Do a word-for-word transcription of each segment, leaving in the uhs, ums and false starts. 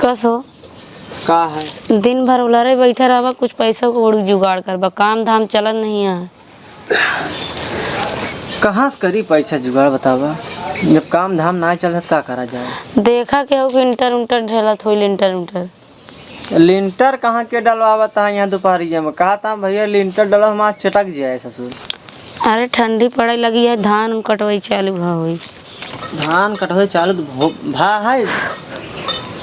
बस हो। का है? दिन भर उलरे बैठा रहबा, कुछ पैसा कौड़ी जुगाड़ करबा, काम धाम चलत नहीं है। कहाँ से करी पैसा जुगाड़, बतावा? जब काम धाम ना चलत, का करा जाए? देखा के हो कि इंटर उंटर ढलत होई, लिंटर उंटर। लिंटर कहाँ के डलवावत है यहाँ दुपहरिया में? कहा था भैया, लिंटर डलवा, हमार चटक जाए ससुर। अरे, ठंडी पड़े लगी है, धान कटवाई चालू भा होई। धान कटवाई चालू तो भो-, भा है,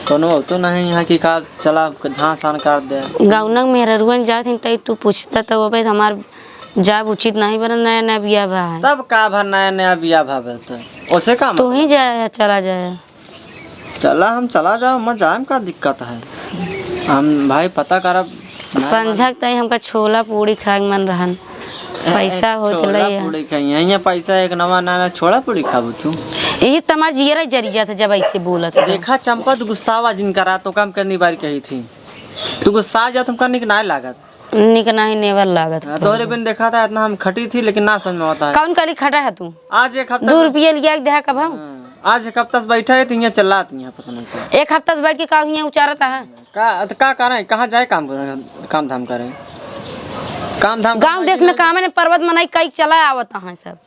कोनो तो नहीं यहाँ की का चला धान सान काट दे। गौनक मेहररुअन जात ही, तई तू पूछता तो अबे हमार जाब उचित नहीं बनल, नया नया बिया भा है। तब का भा नया नया बिया भा बे तो ओसे का तू ही मतलब? जाया, चला जाया। चला, हम चला जाओ, मैं जाए में का दिक्कत है? हम भाई पता करब। संझा के तई हमका छोला पूड़ी खाए के मन रहन। ए, पैसा होत छोला लइया। पूड़ी खाई, यहाँ पैसा एक नवा ना, ना छोला पूड़ी खाबू तू? यही तमार जियरा जरी जात है जब ऐसे बोलत है। देखा चंपा, तू गुस्सावा जिन करा, तो काम करनी बारी कही थी। तू गुस्सा जात, हमका निक नाय लागत। निक नाही नेवर लागत हाँ, है। तोहरे बिन देखा था, इतना हम खटी थी, लेकिन ना समझ में आता है। कौन कली खटा है तू? आज एक हफ्ता दो रुपये लिया के देहा कब हम? हाँ, आज एक हफ्ता से बैठा है, तो यहाँ चला, तो यहाँ पता नहीं क्या। एक हफ्ता से बैठ के का हियाँ उचारत है? का, तो का करें, कहाँ जाए काम, काम धाम करें? काम धाम गाँव करें देश में कि काम है, पर्वत मनाई कई चला आवत है सब।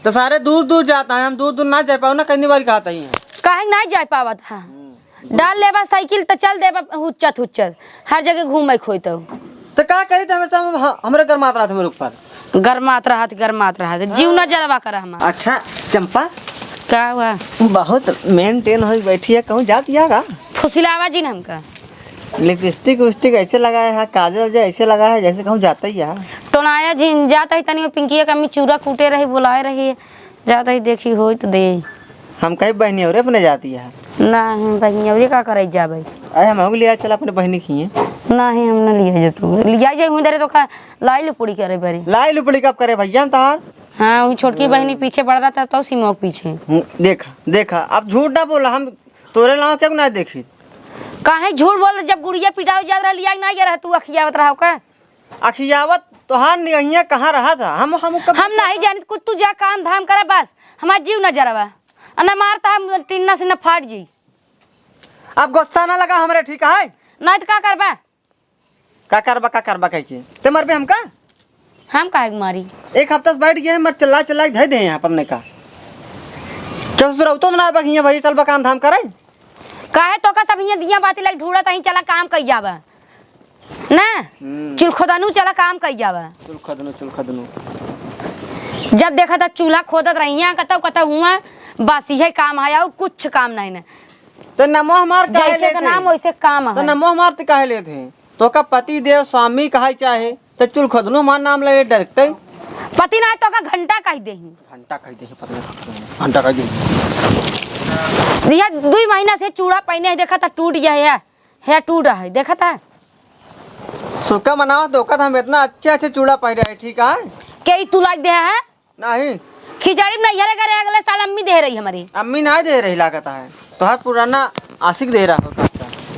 तो सारे दूर दूर जाता है, हम दूर दूर ना जा पाओ ना, कितनी बार कहता ही है। काहे ना जा पावत है? हम्म। डाल लेबा साइकिल त चल देबा हुच्चत हुच्चत, हर जगह घूमे खोई तो। तो का करी त हमेशा हम, ह-, हमरे गरमात रहत हमरे ऊपर। गरमात रहत, गरमात रहत, जीव न जलवा कर हमार। अच्छा चंपा, का हुआ? बहुत मेंटेन होई बैठी है, कहूँ जात या का? फुसिलावा जिन हमका। लिपस्टिक उस्टिक ऐसे लगाए है, काजल उजल ऐसे लगाए है, जैसे कहूँ जाता ही है। टोनाया जिन जात है तनी, वो पिंकिया कमी चूरा कूटे रही, बुलाए रही, जात है देखी होई तो दे। हम कही बहनी और अपने जाती है। नहीं बहनी और का करे जाबे? अरे हम हो लिया चल अपने बहनी खिए। नहीं हम न लिया जो तू लिया जाए हुई दरे तो का लाई लुपड़ी करे बरी। लाई लुपड़ी कब करे भैया हम तहार? हाँ वही छोटकी बहनी पीछे बढ़ रहा था तो सिमोक पीछे। हम्म, देखा देखा अब झूठ ना बोला हम। तोरे लाओ क्या ना देखी। काहे झूठ बोल रहे, जब गुड़िया पिटावे जात रहा, लिया के ना गया रहा, तू अखियावत रहा का? अखियावत तोहार नियहिया कहाँ रहा था? हम, हम कब हम नहीं जानित कुछ, तू जा काम धाम करे बस, हमार जीव न जरवा। अ न मार त हम टिन्ना से न फाट जी। अब गुस्सा ना लगा हमरे, ठीक है? नहीं तो का करबा? का करबा, का करबा कह के? ते मरबे हमका? हम काहे के मारी? एक हफ्ता से बैठ गए हैं, मर चिल्ला चिल्ला के धइ दे हैं अपन ने का। क्या ससुर, तो ना बगिया भाई, चल बा काम धाम करे। काहे तो का सब हियां दिया बाती लाइक ढूंढत अहीं, चला काम कइ जाबा। ना? हम्म। चुल खोदनु चला काम कइ जाबा। चुल खोदनु, चुल खोदनु। जब देखा त चूल्हा खोदत रहिया, कतौ कतौ हुआ, बस इहे काम है, और कुछ काम नहीं ना। तो नमो हमार काहे जैसे लेत का है? नाम वैसे काम तो है। नमो हमार ते काहे लेत है? तोका पति देव स्वामी कहाई चाहे, तो चुल खोदनु हमार नाम ले डायरेक्ट। पति ना है, तोका घंटा कहि देही। घंटा कहि देही, पति ना, घंटा कहि देही। यह दुई महीना से चूड़ा पहने है, देखा था टूट गया है, है टूट रहा है, देखा था। सुका मनावा तो ओका हम इतना अच्छे अच्छे चूड़ा पहने है, ठीक है? के ई तू लाग दे है? नहीं। खिचड़ी में नैहरे करे अगले साल अम्मी दे रही हमारी। अम्मी ना दे रही लागत है, तोहार पुराना आशिक दे रहा हो का?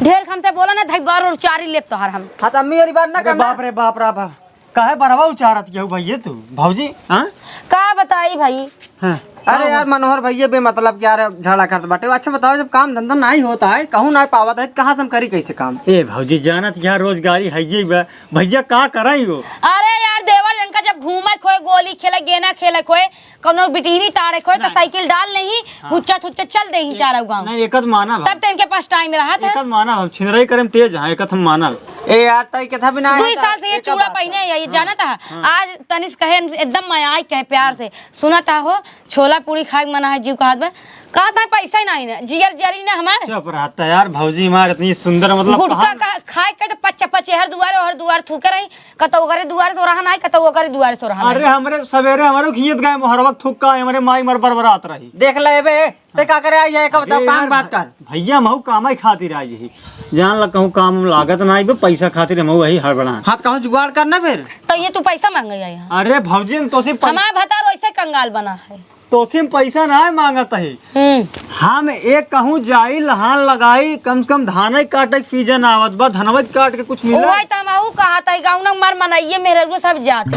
ढेर हमसे बोला ना, धई बार और चारी लेप तोहार हम। हाँ, तो अम्मी वाली बात ना अरे करना। बाप रे बाप रे बाप, काहे बरवा उचारत केहू भैये तू, भौजी? हाँ? का बताई भाई? हाँ। अरे यार मनोहर भैया बेमतलब के यार झगड़ा करत बाटे। अच्छा बताओ, जब काम धंधा नहीं होता है, कहूँ ना पावत है, तो कहाँ से हम करी कैसे काम? ए भौजी, जानत यहाँ रोजगारी है ये बा, भैया का कराई हो? अरे यार, देवर इनका जब घूमे खोए, गोली खेले, गेना खेले खोए, कौनो बिटीरी तारे खोए, तो नहीं। साइकिल डाल नहीं, हाँ। हुच्चा थुच्चा चल दे ही चारों गाँव। नहीं, एक आध माना भाई। तब तो इनके पास टाइम रहा था। एक आध माना भाई, छिनराई करे में तेज, हाँ, एक आध हम माना। ए यार, ताई के था भी ना दुई है, साल से ये एक चूड़ा बात पहने है। है, ये हाँ। जानत है? हाँ। आज तनिष कहे, एकदम मयाई कहे प्यार से, सुनत हो, छोला पूड़ी खाए के मना है, जीव कहत बा। कहत है पैसा ही नहीं ना, जियर जरी ना हमार। चुप रहता यार, भौजी हमार इतनी सुंदर, मतलब गुटखा कहाँ का खाए के तो पच्चा पच्चे हर दुआरे, हर दुआर थूके रही, कतौ ओकरे दुआरे से रहा नहीं, कतौ ओकरे दुआरे से रहा अरे नहीं। हमरे सवेरे हमारे खियत गए मोहरवा थूक का, हमारे माई मर बरबरात रही। देख ले बे, ते का करे आई है, का अरे बताओ, काम यार, बात कर। भैया महू कामाई खातिर आई ही, जान ल कहूँ काम लागत ना आई बे, पैसा खातिर हम वही हड़बड़ा। हाँ, तो कहूँ जुगाड़ करना फिर। तो ये तू पैसा मांगे आई है? अरे भौजी, हम तो सिर्फ पै- हमारा भतार वैसे कंगाल बना है। तोसे हम पैसा ना मांगत है। हम्म। हम एक कहूँ जाई, लहान लगाई, कम से कम धान ही काटे के सीजन आवत बा, धनवा काट के कुछ मिला। ओए त हमहू कहत है, गाँव न मार मनाइए, मेहररुआ सब जात।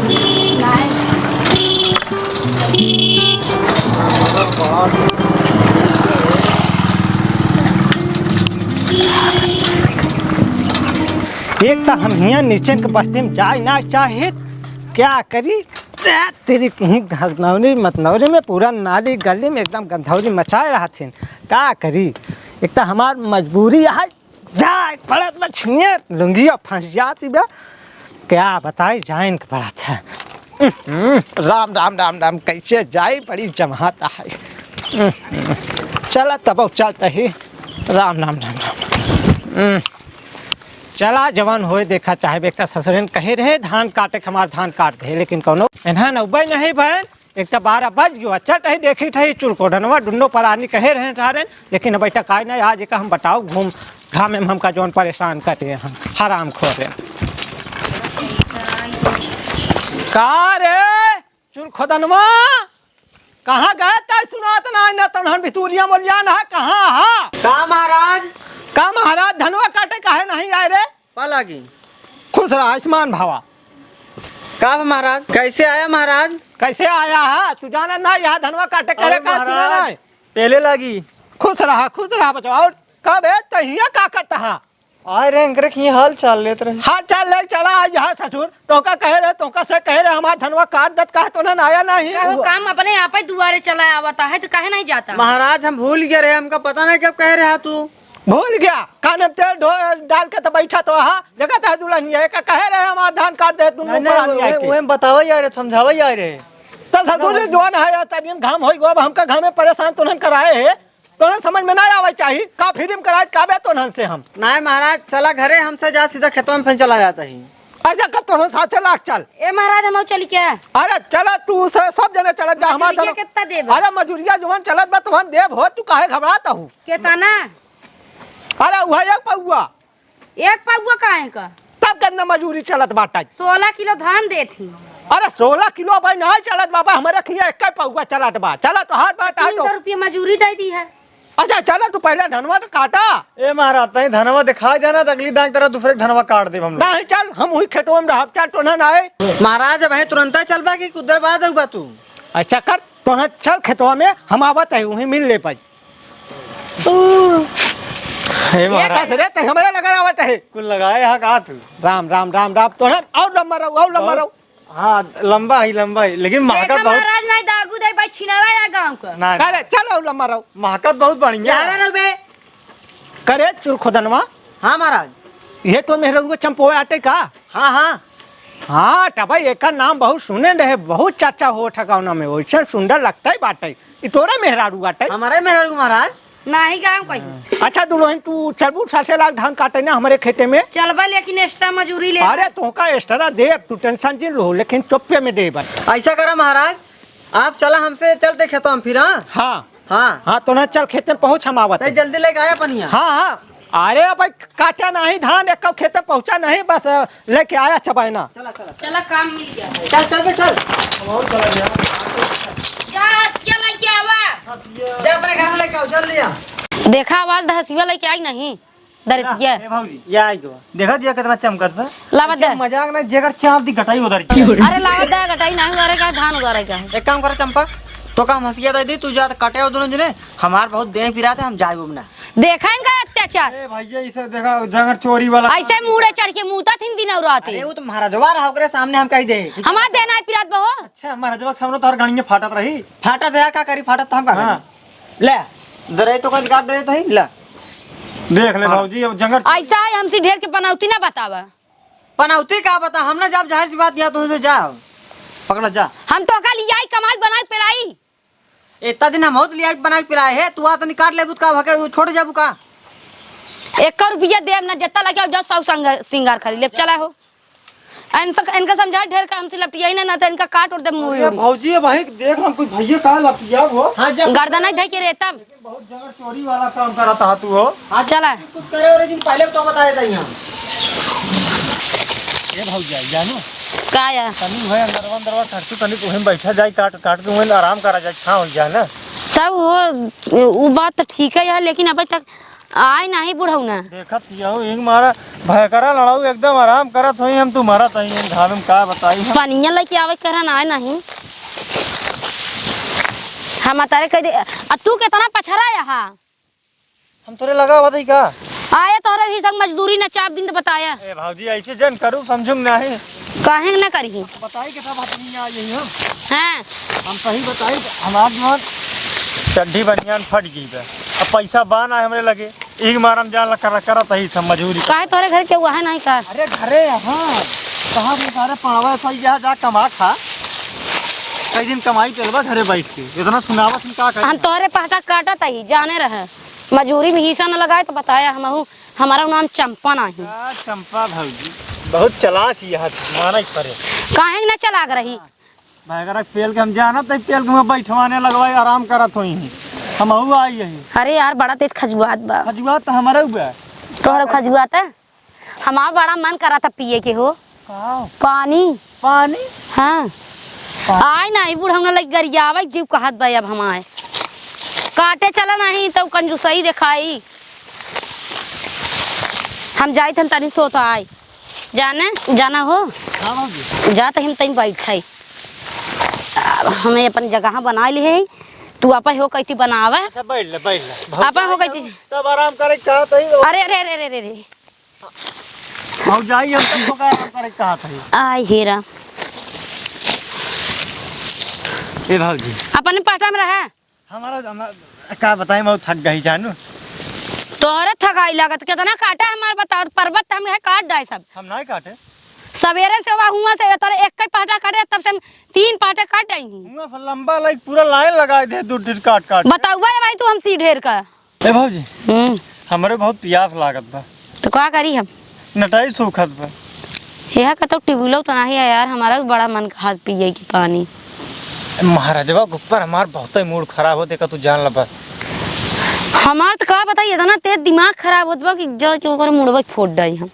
एक त हम हियाँ नीचे के बस्ती में जाए ना चाहित, क्या करी? ए, तेरी कहीं घरनौरी मतनौरी में पूरा नाली गली में एकदम गंधौरी मचाए रहत हिन। का करी? एक त हमार मजबूरी है, जाए पड़त बा छिनियर, लुंगिया फंस जाती बा। क्या बताई, जाइन के पड़त है। राम, राम, राम, राम, कैसे जाई, बड़ी जमात है। चला तब चलते ही। राम, राम, राम, राम, राम। चला, जवन होए देखा, चाहे बेटा ससुरन कहे रहे, धान काटे के हमार धान काट दे, लेकिन कौनो एन्हा नौबे नहीं बहन। एक तो बारह बज गयो, अच्छा टही देखी ठही चुरखोदनवा दुन्नो परानी कहे रहे सारे, लेकिन अब ऐसा काहे नहीं, आज एक हम बताओ घूम घामे में हमका जौन परेशान करे हैं, हराम खोर है। का रे चुरखोदनवा, कहाँ गए तै सुनात ना, ना तनहन भितूरिया मोलिया ना, कहाँ हा? का महाराज? का महाराज, धनवा काटे काहे नहीं आए रे? पा लागी। खुश रहा, आयुष्मान भवा। का बा महाराज? कैसे आया महाराज? कैसे आया है? तू जाना ना, यहाँ धनवा काटे करे अरे का सुना महाराज, ना है? पहले लागी। खुश रहा, खुश रहा बचवा। और कब है? तो हियाँ का करता है? आए रहे, इनकरे की हाल चाल लेत रहे। हाल चाल ले चला, आज यहाँ ससुर, तोका कहे रहे, तोका से कहे रहे, हमार धनवा काट देत, काहे तो ना आया नहीं? का हो, काम अपने आप ही दुआरे चला आवता है, तो काहे नहीं जाता? महाराज, हम भूल गए रहे, हमका पता नहीं कब कहे रहा तू। भूल गया, काने में तेल ढो-, डाल के तो बैठा तो, हाँ, देखा था दुल्हनिया, एक कहे रहे हमार धान काट दे, तुम नहीं, ऊपर नहीं, आदमी आए वही, के। वही बतावा यार, समझावा यार रे। तो ससुर जी जवान है यार, तनियन घाम होई गो, अब हमका घामे परेशान तुनहन कराए है, तोहन समझ में ना आवे चाही, का फिल्म कराए, का बे तोहन से हम। नहीं महाराज, चला घरे, हमसे जा सीधा खेतवा में फिर चला जाता ही। ऐसा कर तोहन साथे लाग चल। ए महाराज, हम चली क्या? अरे चला तू से सब जने चलत जा, हमार मजूरिया सब कितना देबे? अरे मजूरिया जवन चलत बा, तोहन देब हो, तू काहे घबरात हूँ? कितना? अरे, उहे एक पौआ। एक पौआ काहे का? तब केतना मजूरी चलत बाटे? सोलह किलो धान देत ही। अरे, सोलह किलो भाई नहीं चलत बाबा, हमरे खिया एक पौआ चलत बा। चलत हाथ बाटे तीन सौ तो। रुपया मजूरी दे दी है। अच्छा, चला तू पहले धनवा तो काटा। ए महाराज, तई धनवा दिखा देना, तो अगली दांग तरह दूसरे के धनवा काट देब हम लोग। नहीं, चल, हम वही खेतवा में रहब, चल, तो ना आए। महाराज, अब तुरंत चलबा कि कुछ देर बाद अउबा तू? अच्छा कर, तो चल खेतवा में, हम आवत है, वहीं मिल ले पाई। हे ये महाराज। कस रे, ते हमरे लगे आवत है। कुल लगाए हा का तू? राम, राम, राम, राम, तोहर और लंबा रहो, और लंबा बहुत रहो। हाँ, लंबा ही, लंबा ही, लेकिन महकत देखा बहुत। महाराज नहीं दागू दे भाई छिनारा या गाँव का। ना, ना। अरे, चलो लंबा रहो। महकत बहुत बढ़िया। यार रहो बे। करे चुरखोदनवा। हाँ महाराज। ये तो मेहररुआ चंपोए आटे का? हाँ, हाँ। हाँ, तबे एकर नाम बहुत सुने रहे, बहुत चर्चा हो ठकावना में, वैसे सुंदर लगता ही बाटे। ई तोरे मेहरारू बाटे? हमारे मेहरारू महाराज। नाही गाँव कहीं। अच्छा दुल्हन, तू चलबू सासे लाख धान काटे ना हमरे खेते में? चलबा, लेकिन extra मजूरी ले। अरे तोहका extra देब, तू tension जिन लो, लेकिन चुप्पे में देब। ऐसा करा महाराज, आप चला हमसे, चलते खेतवा में फिर, हाँ? हाँ। हाँ। हाँ, तो ना चल खेते में पहुँच, हम आवत तै हैं। जल्दी लेके आया पनिया। हाँ, हाँ। अरे भाई, काटा नहीं धान, एक खेते पहुँचा नहीं, बस, अ, लेके आया चबायना। चला, चला। चला, काम मिल गया। चल, चल बे, चल। जा, हंसिया लेके आवा। जा, अपने घर में लेके आओ, जल्दी आ। देखा, आवाज द हंसिया लेके आई नहीं। दरितिया। ए भौजी, ये आई गवा। देखा दिया कितना चमकत बा। लावा ऐसे दे। मजाक ना, जेकर चाप दी गटाई उधर की। अरे लावा दे, गटाई नहीं उधारे का, धान उधारे का है। एक काम करो चंपा, तोका हम हंसिया दे दी, तू जा तो काटे हो दोनों जने, हमार बहुत देह पिरात है, हम जाए ना। देखा इनका अत्याचार। ए भैया, इसे देखा जंगर चोरी वाला। ऐसे मूड़े चढ़ के मूता थिन दिन और रात। अरे वो तो महाराजवा रहा, ओकरे सामने हम कह दे। हमार देह नहीं पिरात बहो। अच्छा, महाराजवा के सामने तो हर गणिये फाटत रही। फाटत है, का करी, फाटत तो हम का करी? हाँ। ले, दरई तो कोई काट दे तो ही, ले। देख ले हाँ। भौजी, अब जंगल ऐसा है, हमसे ढेर के पनौती ना बतावा। पनौती का बता, हम ना जाब, जाहिर सी बात, या तुमसे जा, पकड़ा जा। हम तो का लियाई, कमाई, बनाई, पेलाई। इतना दिन हम बहुत लियाई, बनाई, पेलाई है, तू आ तनी काट लेबू तो का भके, वो छोड़ जाबू का? एक रुपया देब ना, जितना लगे जाओ, सब संग-, सिंगार खरीद लेब, चला हो। इनसे, इनका समझा ढेर का हमसे लपटियाई ना, ना तो इनका काट और दे मुड़ी अरे उड़ी। भौजी, भाई देख हम कोई भैया का लपटिया हो। हाँ, जा। गर्दन ही धई के रे तब। बहुत जगह चोरी वाला काम करता है तू हो। हाँ, चला। कुछ करे और दिन पहले तो बताए थे यहाँ। ए भौजी, आई जानो। का या? तनी वही अंदरवा, अंदरवा खर्चू तनी वहीं बैठा जाए, काट, काट के वहीं आराम करा जाए, छाँव हो जाए ना। तब वो, वो बात तो ठीक है यार, लेकिन अबे तक आय नाही बुढ़ौना। देखत यहू इंग मारा भयकरा लड़ाऊ एकदम आराम करत होई, हम तू मरत हई, इन घाम में का बताई हम। पनिया लेके आवे के रहन, आय नाही। हम अतारे कह दे, आ तू केतना पछरा यहाँ? हम तोरे लगा बताई का? आया तोहरे ही संग मजदूरी न चाप दिन त बताया। ए भौजी, ऐसे जन करू, समझू नहीं। काहे न करी? बताई के सब अपनी आ यही हो। हाँ। हम सही बताई, हमार जवन चड्ढी बनियान फट गई बा। अब पैसा बा ना हमरे लगे। एक मारम जान ला कर, करत ही सब मजूरी। काहे तोहरे घर के वहाँ नहीं का? अरे घरे यहाँ। कहाँ से सारे पावा सही जा, जा कमा खा। कई दिन कमाई चलबा घरे बैठ के। इतना सुनावत हम का करी? हम तोहरे पहटा काटत ही, जाने रहे। मजूरी में हिस्सा न लगाए त बताया हमहू, हमारा नाम चंपा नाही। का चंपा भौजी? बहुत चालाक ही है, माना ही पड़े। काहे न चालाक रही? भैगरा के पेल के हम जानत है, पेल के मुँह बैठवाने लगवाई, आराम करत होई ही। हमहू आई यही। अरे यार, बड़ा तेज खजुआत बा। खजुआत त हमारे हुआ। तोहरा खजुआत है? हमार बड़ा मन करा था पिए के हो। का? पानी। पानी? हाँ। पानी। आय नाही बुढ़ौना लग गरियावे जीव कहत बा अब हम आए। काटे चला नाही त कंजूसई देखाई। हम जाइत हम तनी सोत आई। जाने, जाना हो? हाँ भौजी। जा त हम तनी बैठाई। अब हमें अपन जगह बनाई ली है। तू आपा हो कैती बनावे। अच्छा, बैठ ले, बैठ ले। आपा हो कैती। तब आराम करे का तई। अरे, अरे, अरे, अरे, अरे, अरे। भौजाई, हम तब तो का आराम करे कहा था। आय हे राम। ए भौजी। अपने पहटा में रहा। हमारा, हमारा का बताई, मैं थक गई जानू। तोहरे थकाई लागत, कितना काटा हमार बता, पर्वत हम है काट डाए सब। हम नहीं काटे। सवेरे से वह हुआ से तोरे एक ही पहटा काटे, तब से हम तीन पहटे काट डाई ही। हुआ से लंबा लाइक पूरा लाइन लगाए दे, दू ढेर काट काट। बताउबा रे भाई, तू हम सी ढेर का। ए भौजी, हम्म। हमरे बहुत पियास लागत बा। तो का करी हम? नटाई सूखत बा। यह कतौ टिबुलो तो नाही है यार, हमारा भी बड़ा मन कहत पिए की पानी। महाराजवा के ऊपर हमार बहुते मूड खराब हो, देखा तू जान ल बस। हमार तो का बताई, इतना तेज दिमाग खराब होत बा कि जो चो ओकर मुड़वा फोड़ डाई हम।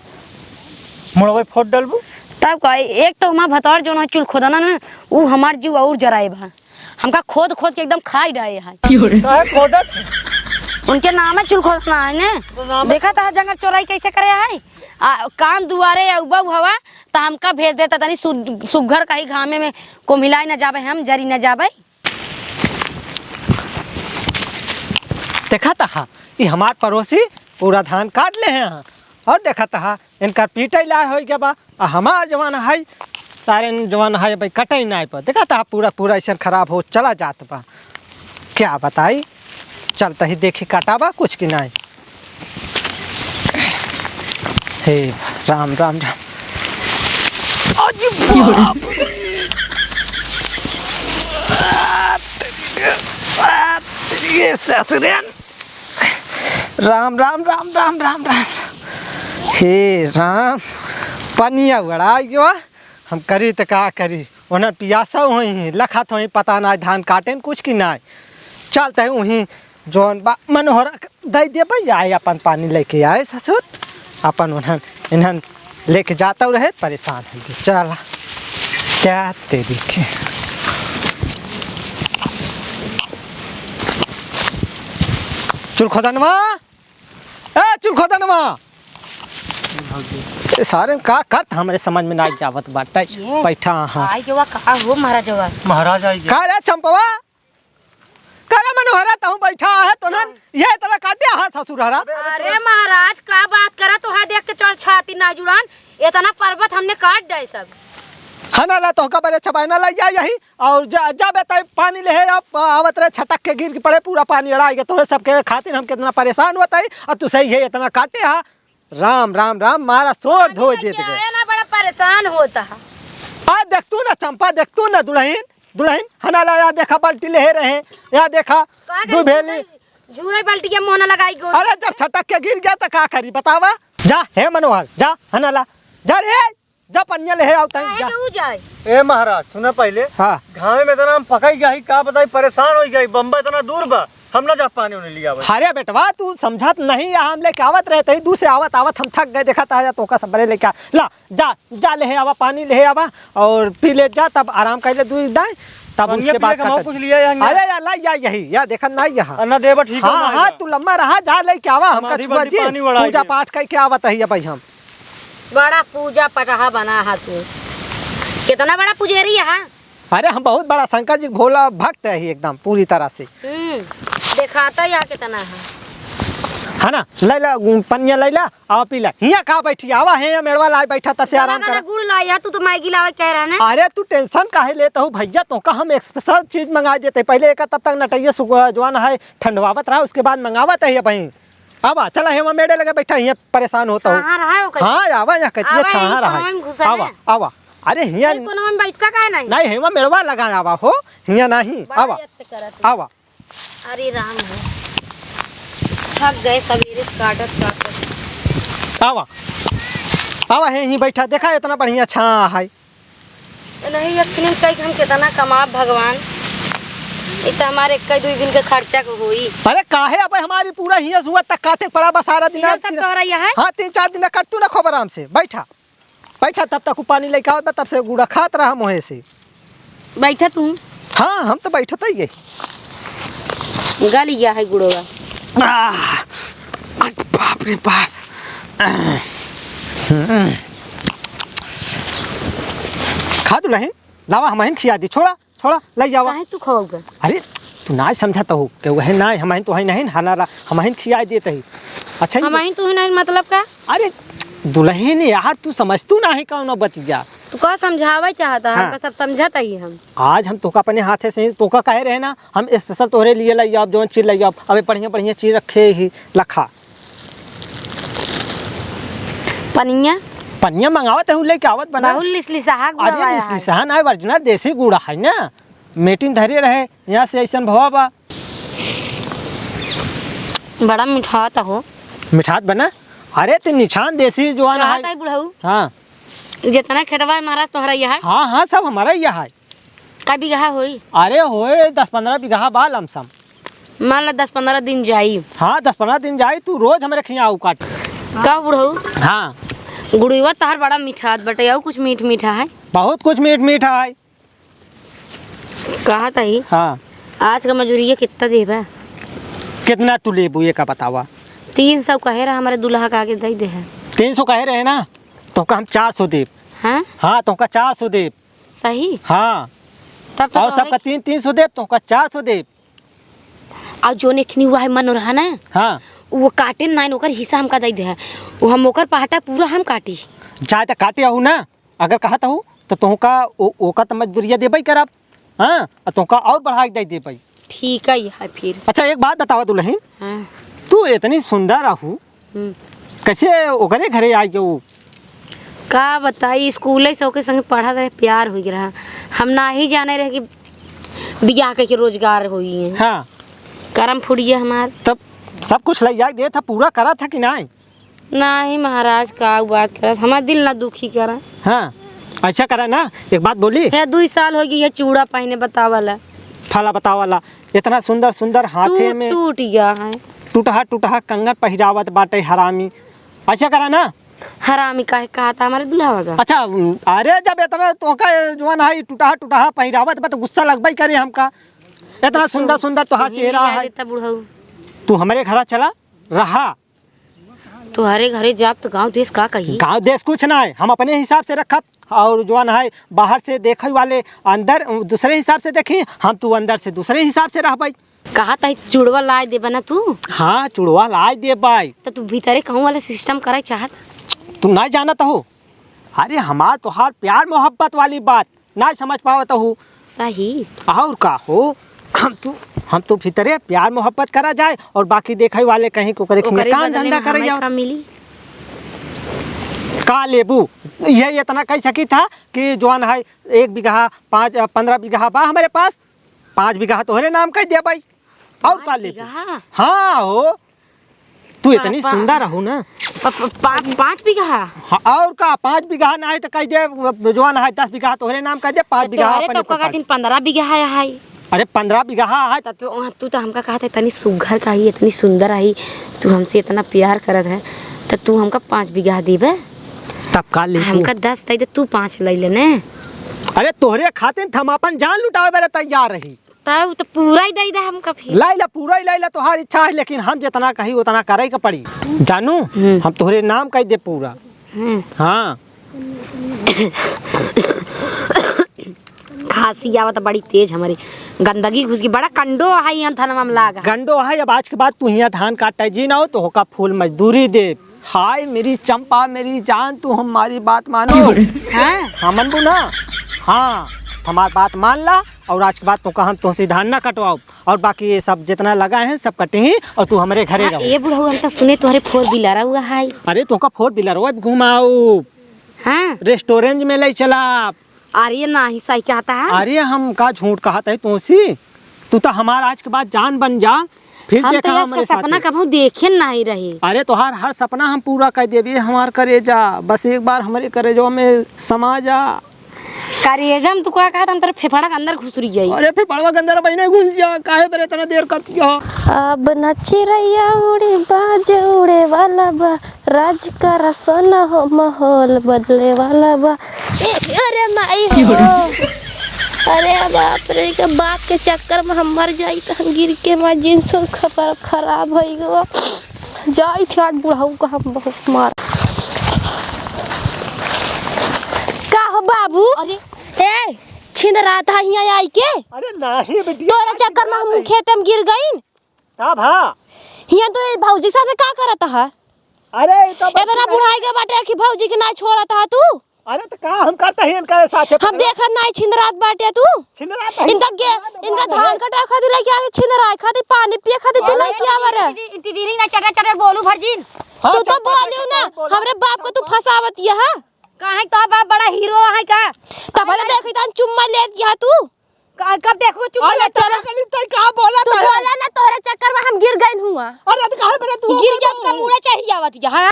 मुड़वा फोड़ डालबू? तब का, एक तो हमार भतार जोन है चूल खोदना ना, उ हमार जीव और जराए बा। हमका खोद खोद के एकदम खाई डाए है। काहे खोदत? उनके नाम है चूल खोदना है ने। तो नाम है देखा था जंगल चोराई कैसे करे है? आ, कान दुआरे या उबा हवा, त हमका भेज देता तनी सु-, सुघर कहीं घामे में कोम्हिलाई न जाबे, हम जरी न जाबे। देखा था, ई हमार पड़ोसी पूरा धान काट ले हैं। और देखा था, इनकर पीटै लाय होइ गया बा। आ हमार जवान है, सारे जवान है भाई, कटै नाय पर। देखा था, पूरा, पूरा ऐसे खराब हो चला जात बा। क्या बताई, चलता ही देखी काटा बा कुछ की नाय। हे राम, राम, राम। अरे बाप रे। ये ससुरन। राम, राम, राम, राम, राम, राम। हे राम, पनिया उड़ा गयो। हम करी त का करी? ओनर पियासा होई हैं, लखत होई, पता नाय धान काटेन कुछ की नाय। चलत है उहीं जौन बा मनोहर दे दे भैया, आए अपन पानी लेके आए ससुर, अपन उन्हन, इन्हन लेके जाता रहे, परेशान हो गए। चला, क्या तेरी के। चुलखोदनवा, ए चुलखोदनवा। ए सारे का करत हमरे समझ में ना आवत बाटे। ये बैठा हाँ। आई के वा का हो महाराजवा? महाराज आई के। का रे चंपवा? का रे मनोहरा, तहूँ बैठा है तो ना? ये इतना काटे हाथ ससुर हरा। अरे महाराज, का बात करा, तोहा देख के चढ़ छाती ना जुड़ान, इतना पर्वत हमने काट डाए सब। है ना ला, तोहका बरे छपाए ना ला, या यही और जा, जा बेटा, पानी ले है, आप आवत रहे, छटक के गिर के पड़े, पूरा पानी अड़ा गया। तोरे सबके खातिर हम कितना परेशान होता है, और तू सही है, इतना काटे हा। राम, राम, राम, मारा सोर धो दे दे। ना बड़ा परेशान होता है। आ देख तू ना चंपा, देख तू ना दुल्हन, दुल्हन, हना ला, या देखा बाल्टी ले रहे, या देखा का दू करी? भेली। झूरे बाल्टी के मुंह ना लगाई गो। अरे जब छटक के गिर गया तो का करी बतावा? जा हे मनोहर, जा हना ला, जा रे। जा पनिया ले हे आओ तनी, काहे जा। के ऊ जाए? ए महाराज, सुना पहिले। हाँ। घामे में इतना हम पकाई गई, का बताई, परेशान हो गई। बम्बई इतना दूर बा, हम ना जा पानी उन्हें लिया भाई। अरे बेटवा, तू समझत नहीं है, हम लेके आवत रहे थे, दूर से आवत आवत हम थक गए, देखा था या तोका सब बड़े लेके आ। ला, जा, जा ले हे आवा, पानी ले हे आवा और पी ले जा, तब आराम कर ले दूध दाए, तब पनिया उसके बाद पिए के हम काटा कुछ लिया यहाँ। अरे यार, ला या यही, या देखा ना यहाँ। अन्ना देवा ठीक है हाँ, ना हाँ, आएगा। तू लम्बा रहा, जा लेके आवा, हम समाधि कछुआ बंदी जी पानी वड़ा पूजा के। पाठ करके आवत है भाई हम। बड़ा पूजा पटहा बना है तू। कितना बड़ा पुजेरी है? अरे हम बहुत बड़ा शंकर जी भोला भक्त है ही एकदम पूरी तरह से। हम्म, दिखाता यहाँ कितना है। है ना, लइ ला, पनिया लइ ला, आवा पी ला। हियाँ का बैठी, आवा, हियाँ मेड़वा लाइ बैठा, तब से आराम करा। गुड़ लाइ, तू तो मैगी लावे कह रहा ना। अरे तू tension काहे लेत हऊ भइया, तोहका हम special चीज मंगाइ देत ही। पहिले एका तब तक नटइया सुख-, जवान है, ठंडवावत रहा, उसके बाद मंगावत ही अबहीं। आवा, चला, हियाँ मेड़े लगे बैठा, हियाँ परेशान होत हऊ। छाहा रहा है ओकर। हाँ, आवा, हियाँ कतिया आवा, छाहा यही रहा है। कोनवा में घुसा आवा, है। आवा। अरे हियाँ अरे कोनवा में बैठ का काहे नहीं? नहीं, हियाँ मेड़वा लगा आवा हो, हियाँ नहीं। बड़ा आवा। यत्न करत है। आवा। अरे राम हो, थक गए सवेरे से काटत काटत। आवा, आवा, हे ही बैठा, देखा इतना बढ़िया छाँह है। नहीं, यतनी में कही हम कितना कमाब भगवान, इ तो हमारे इक्का दुई दिन के खर्चा को होई। अरे काहे, अब हमारी पूरा हियाँ सुबह तक काटे पड़ा बा सारा दिन। इधर सब तोहरा यह है? हाँ, तीन चार दिन कट तू ना खूब आराम से बैठा। बैठा, तब तक उ पानी लइके आवत बा, तब से गुड़ा खात रहा मोहे से। बैठा तू। हाँ, हम तो बैठत ही है। गल गया है गुड़वा। आह, अरे बाप रे बाप। खा दुलहिन, लावा हमहिन खिया दी, छोड़ा। छोड़ा, लइ जावा। काहे तू खवाउगा? अरे, तू नाहीं समझत हो, कि वह नाहीं, हमहिन तो है नहीं, हनारा, हमहिन खियाइ देत ही। अच्छा, ये हमहिन तो है नहीं, मतलब का? अरे, दुलहिन यार, तू समझतू नाहीं कउनो बतिया। तू का समझावे चाहता है? हाँ। हमका सब समझत ही हम। आज हम तोका अपने हाथे से ही, तोका कहे रहे ना, हम special तोहरे लिए लइ जाब, जौन चीज लइ जाब। अबे बढ़िया, बढ़िया चीज रखे ही, लखा। पनिया? पनिया मंगावत हूँ, लेके आवत बना। बहुत लिसलिसहा गुड़ अरे, आया है। लिसलिसहा ना, original देसी गुड़ है ना, मेटिन धरे रहे, यहाँ से ऐसन भवा बा। बड़ा मिठात हो। मिठात बना? अरे, ते निछान देसी जवान कहा है। ताई बुढ़ऊ? हाँ। जितना खेतवा है महाराज तोहरा यह है? हाँ, हाँ, सब हमारा यह है। कै बीघा होई? अरे होए दस पन्द्रह बीघा बा लमसम। मान ला दस पन्द्रह दिन जाई। हाँ, दस पन्द्रह दिन जाई, तू रोज हमरे खियाँ आऊ काट। का बुढ़ऊ? हाँ। गुड़िया तोहार बड़ा मिठात बटे, अउ कुछ मीठ मीठा है? बहुत कुछ मीठ मीठा है। कहत ही? हाँ। आज का मजूरिया कितना देबा? कितना तू लेबू, ये का बतावा? तीन सौ कहे रहा, हमरे दुल्हा का आगे दइ देहा। तीन सौ कहे रहे ना, तोहका हम चार सौ देब। हाँ? हाँ, तोहका चार सौ देब। सही? हाँ। तब तो और तोहरे सबका तीन, तीन सौ देब, तोहका चार सौ देब। और जोन एखनी हुआ है मनोरहा ना, हाँ। वो काटे नाइन, ओकर हिस्सा हमका दइ देहा। वो हम ओकर पहाटा पूरा हम काटी। चाहे तो काटे आहू ना, अगर कहत आहू, तो तोहका ओ-, ओका तो मजदूरिया देबइ करब, हाँ, और तोहका और बढ़ाइ के दइ देबइ। ठीक है, है फिर। अच्छा, एक बात बतावा दुलहिन, हाँ। तू इतनी सुंदर आहू, हम्म। कैसे ओकरे घरे आइ गऊ? का बताई, स्कूले से ओके संगे पढ़त रहे, प्यार होइ गया रहा। हम नाहीं जाने रहे कि बियाह कइके रोजगार होई है। हाँ। करम फुड़िया हमार। तब सब कुछ लइ जाए देत ह, पूरा करत ह कि नाहीं? नाहीं महाराज, का बात करत, हमार दिल ना दुखी करा। हाँ, ऐसा करा ना, एक बात बोली। हे, दुई साल होइ गई है चूड़ा पहिने बतावला। फला बतावला, इतना सुंदर सुंदर हाथे टूट, में टूट गया है। टूटहा टूटहा कंगन पहिरावत बाटे हरामी। ऐसा करा ना। हरामी काहे कहा था हमारे दुल्हा का? अच्छा, अरे जब इतना तोहका जवान है टूटहा टूटहा पहिरावत बा तो गुस्सा लगबे करे हमका। इतना तो सुंदर सुंदर तोहार तू ही चेहरा लिया है। देता बुढ़ऊ। तू हमरे घरा चला रहा। तोहरे घरे जाब तो गाँव देश का कही? गाँव देश कुछ ना है, हम अपने हिसाब से रखब। और जौन है बाहर से देखे वाले अंदर दूसरे हिसाब से देखी, हम तू अंदर से दूसरे हिसाब से रहबे। कहा तही चुड़वा लाए देबा ना तू? हाँ, चुड़वा लाए देबे। तो तू भीतरे कहूँ वाला system करे चाहत? तू ना जानत हो, अरे हमार तोहार प्यार मोहब्बत वाली बात ना समझ पावत हो। सही। और का हो, हम तू, हम तू भीतरे प्यार मोहब्बत करा जाए और बाकी देखे वाले कहीं को करे ओकरे काम बदले धंधा में करे हमें जाओ। का मिली? का लेबू? ये इतना कह सकी था कि जौन है एक बीघा पाँच, अ, पन्द्रह बीघा बा हमरे पास, पाँच बीघा तोहरे नाम कह देबे। और का पाँच लेबू? बीघा? हाँ हो, तू पा-, इतनी पा-, सुंदर हो ना। प-, प-, पा-, पाँच बीघा? हाँ, और का, पाँच बीघा ना है तो कह दे, जौन है दस बीघा तोहरे नाम कह दे, पाँच तो बीघा तोहरे अपने तो ऊपर का कर। दिन पन्द्रह बीघा है, है। अरे पन्द्रह बीघा है। तब तो वहाँ तू तो हमका कहा था इतनी सुघर का ही, इतनी सुंदर आई, तू हमसे इतना प्यार करत है, तो तू हमका पाँच बीघा देबे? तब का लेबू? हमका दस दे दे, तू पाँच ले लेने। अरे तोहरे खातिर हम अपन जान लुटावे बरे तैयार रही। तब तो पूरा ही दे दे हमका फिर। लाई ला, पूरा ही लाई ला, तोहार इच्छा है, लेकिन हम जितना कही उतना करे के पड़ी। जानू, हम्म। हम तोहरे नाम कह दे पूरा। हम्म। हाँ। खांसी आवत बड़ी तेज हमरे, गंदगी घुस गई, बड़ा कंडो है यहाँ धनवा में लाग। गंडो है, अब आज के बाद तू यहाँ धान काटे जी ना हो, तोहका full मजदूरी दे। हाय मेरी चंपा, मेरी जान, तू हमारी बात मानो। हाँ? हाँ, मनबू ना? हाँ, हमार बात मान ला, और आज के बाद तोहका हम तोहसे धान ना कटवाओ, और बाकी ये सब जितना लगा है सब कटी, और तू हमरे घरे हाँ, रहो। ए बुढ़ऊ, हम तो सुने तोहरे four wheeler हुआ है। अरे, तोहका four wheeler हो, अब घुमाओ। हाँ। Restaurant में ले चला। अरे नाही, सही कहत है। अरे हम का झूठ कहत है तोसी? तू तो हमार आज के बाद जान बन जा, फिर हम देखा तो इसका हमरे सपना साथे। कबहूँ देखे नाही रही। अरे तोहार हर सपना हम पूरा कर देबे हमार करेजा, बस एक बार हमरे करेजवा में समा जा। करेजा में तू का कहत, हम तोरे फेफड़ा के अंदर घुसरी जाई। अरे फेफड़वा के अंदर बहिने घुस जा, काहे बरे इतना देर करती हो? अब न चिड़ैया उड़ी, बाज उड़े वाला बा, राज का रसना हो, माहौल बदले वाला बा। ए, अरे माई हो। अरे बाप रे, के बाप के चक्कर में हम मर जाई, त हम गिर के हमार जींस उस खबर खराब होई गवा। जाई थी आज बुढ़ऊ का हम बहुत मार। का हो बाबू? अरे। ए, छिंदरात हा हियाँ आई के? अरे नाही बिटिया, तोरे का चक्कर में हम छिंदरात है? खेते में गिर गईन। का भा? हियाँ तो ये भौजी के साथे का करत हा? अरे, ई तो बच्ची इतना ना बुढ़ाई के बाटे कि भौजी के ना छोड़त हा तू? अरे, तो का हम करता ही इनका साथे हम पकड़ा? देखत नाही छिंदरात बाटे तू। छिंदरात है। इनका गे-, इनका धान कटाए खातिर लेके आके छिंदराए खातिर पानी पिए खातिर तू अरे, लेके आवा रे। टी-, टी-, टी-, ना चटर चटर बोलू भरजीन। हाँ, तू तो चंपा बोलियो बेटी ना, बोला। हमरे बाप को तू फंसावत यह। काहे तो बाप बड़ा हीरो है का? तब तो देखी तन चुम्मा लेत यह तू। क-, कब देखो चुप अरे, रह, चला। चला गली, तई का बोला तू तई? बोला ना, तोहरे चक्कर में हम गिर गइन हुआ। अरे, तो काहे मेरे तू गिर ऊपर जात का हो? मुड़े चढ़ी आवत या, हाँ?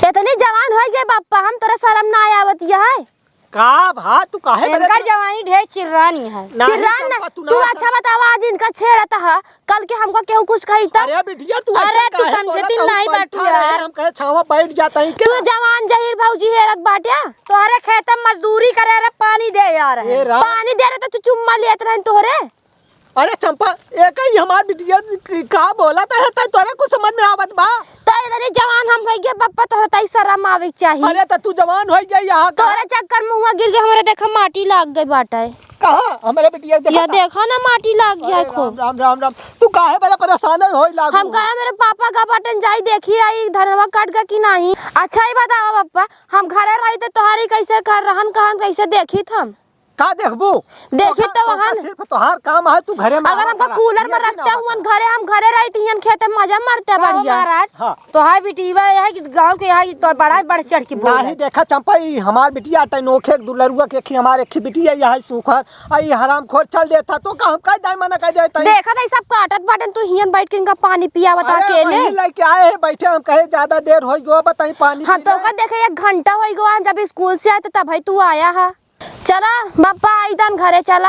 इतनी जवान होई गए बापा, हम तोरे शर्म ना आवत या है। का भा, तू काहे मेरे इनकर तू जवानी ढेर चिर्रानी है। नाही चिर्रान ना, चंपा, तू तू ना अच्छा समझ। बतावा, आज इनका छेड़त ह, कल के हमको केहू कुछ कही त? अरे बिटिया, तू अरे, ऐसा तू काहे समझे बोलत दिन हऊ? नहीं बैठा बाटू रहे, यार। हम कहे छावा बैठ जाता ही तू क्या? जवान जहीर भौजी हेरत बाट्या। तोहरे खेत में मजदूरी करे रे, पानी दे यार। ए राम। पानी दे रहे तो तू चुम्मा लेत रहन तोहरे। अरे चंपा, एक ही हमार बिटिया का बोलत है, तै तोरा कुछ समझ में आवत बा? तो इतनी जवान हम होई गए बप्पा, तोहरे तई शर्म आवे के चाही। अरे तो तू जवान होई गई यहाँ का? तोहरे चक्कर में हुआ गिर गए, हमरे देखा माटी लाग गई बाटे। कहाँ? हमरे बिटिया देखा या था? देखा ना, माटी लाग गया अरे खूब। राम, राम, राम, राम। तू काहे बड़ा परेशान है, होई लागू? हम कहा मेरे पापा का बटन जाई देखी आई धनवा कट गया कि नहीं। अच्छा ही बतावा पप्पा, हम घरे रही तो तोहारी कैसे घर रहन कहन कैसे देखी हम? का देखबू? देखी तोहार, तो तोहार वहन सिर्फ तोहार काम है, तू घरे में अगर आवा हमका करा। कूलर में ये भी ना रखते हुआ बता। घरे, हम घरे रही तो हियन खेते में मजा मरते कहो बढ़िया। महाराज, हाँ। तोहार बिटिया है कि गाँव के है, तो बड़ा बढ़ चढ़ के बोल नाही रहा है। देखा चंपा, ई हमार बिटिया अटै नोखे एक दुलरुआ के, एक ही हमार एक ही बिटिया यह है सुखर, आ ई हरामखोर चल देता, तो का हम कह दाई मना कह देता ही? देखा था, ई सब काटत बाटन, तू हियन बैठ के इनका पानी पियावत अरे, अकेले। वही लेके आए हैं, बैठे, हम कहे ज्यादा देर हो गया, बताई पानी हम पी तो ले। ओकर देखे एक घंटा हो गया, हम जब स्कूल से आए तो तब तू आया हा। चला, बापा, आई तन घरे चला।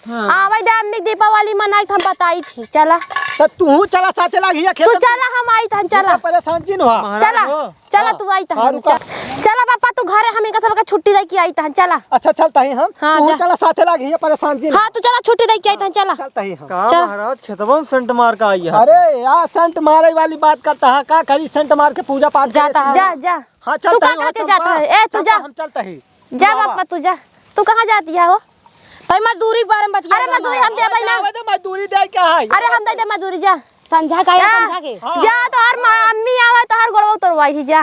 हाँ। आवे दे अम्मी के दीपावली मनाई, हम बताई थी, चला। तो तू चला साथे लाग हिया खेत तू में। चला, हम आई तन, चला। तू परेशान जिन हुआ। महाराज चला, हो। चला, हाँ। तू आई तहन, हाँ, रुका। चल। चला बापा, तू घरे हम इनका सबका छुट्टी दे के आई तहन, चला। अच्छा, चलता ही हम। हाँ, तू जा। चला साथे लाग हिया परेशान जिन। हाँ, तू चला, छुट्टी दे के आई तहन, चला। चलता ही हम। का चल। महाराज, खेतवा में सेंट मार के आई है? अरे यार, सेंट मारे वाली बात करता है, का करी, सेंट मार के पूजा पाठ करे जाता से। है। जा, जा। हाँ, तू चलता का ही, हाँ, करके जाता चंपा। है? ए, तू चंपा, जा। हम चलता ही। जा बापा, तू जा। तू कहाँ जाती है हो? तई मजदूरी के बारे में बतिया अरे रहा मजदूरी है। हम देबै ना। आवे दे, मजदूरी दे क्या है? अरे हम दे दे मजदूरी, जा। संझा का है, जा। संझा के। हाँ। जा, तोहार माँ, अम्मी आवे, तोहार गोड़वा तोड़वाई थी, जा।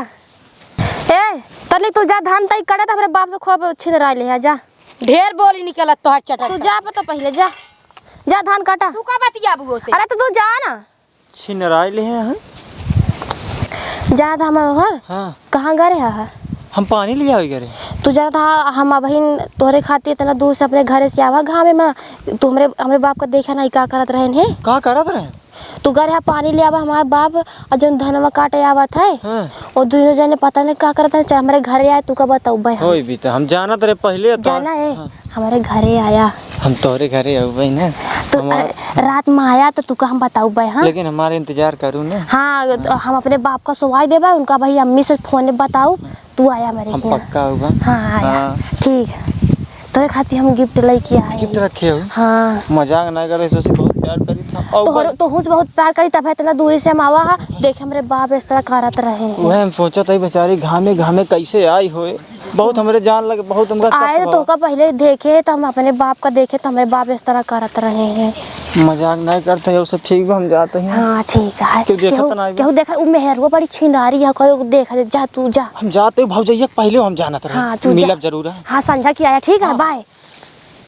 ए, तनी तू जा, धान तई कटे, त हमरे बाप से खूब छिंदराई ले, जा। ढेर बोली निकलत तोहार चटर। तू जा, तो पहिले जा। जा, धान काटा। तू का बतियाबू ओसे? अरे, तो तू जा ना। छिनराई ले हैं। जात हमार घर? हाँ। कहाँ घरे हा? हम पानी ले आवे घरे। तू जानत हा, हम अबहिन तोहरे खातिर इतना दूर से अपने घरे से आवा घामे में। तू हमरे, हमरे बाप का देखा नहीं का करत रहन है? का करत रहन? तू घरे हा पानी ले आवा, हमार बाप और जौन धनवा काटे आवत है, हाँ। वो दोनों जने पता नहीं का करत है। चल हमरे घरे आए, तू का बताऊ भाई हम। होई भी तो हम जानत रहे पहले तो। जाना है? हाँ। हमारे घरे आया। हम तोहरे घरे अउबे ना। तो, हमार अ, रात में आया तो तुका हम बताउबे, हाँ? लेकिन हमारे इंतजार करू ना। हाँ, तो हम अपने बाप का सोवाई देबे, उनका भाई अम्मी से फोन बताऊ, तू आया मेरे हम यहाँ। पक्का अउबे। हाँ, आया। हाँ। ठीक। तोरे खातिर हम gift लेके आए। Gift रखे हो? हाँ। मजाक ना करे, सोची बहुत प्यार करी था। और तोहर, बस। तोहू से बहुत प्यार करी, तब इतना दूरी से हम आवा हा। देख हमरे बाप इस तरह करत रहे हैं। वह हम सोचत है बेचारी घामे घामे कैसे आई होए। बहुत हमरे जान लगे, बहुत हमका कष्ट आए तो भवा। तोहका पहिले देखे तो हम अपने बाप का देखे तो हमरे बाप इस तरह करत रहे हैं। मजाक नहीं करते हैं, वो सब ठीक बा, हम जाते हैं। हाँ, ठीक है। क्यों देखत केहू, ना आइबा? केहू देखा, उ मेहरुआ बड़ी छिंदारी है, कोई देखा दे, जा तू जा। हम जाते हैं, भौजैया के पहिले हम जानत रहे। हाँ, तू जा। मिलब जरूर है। हाँ, संझा की आया, ठीक है, हाँ। बाय।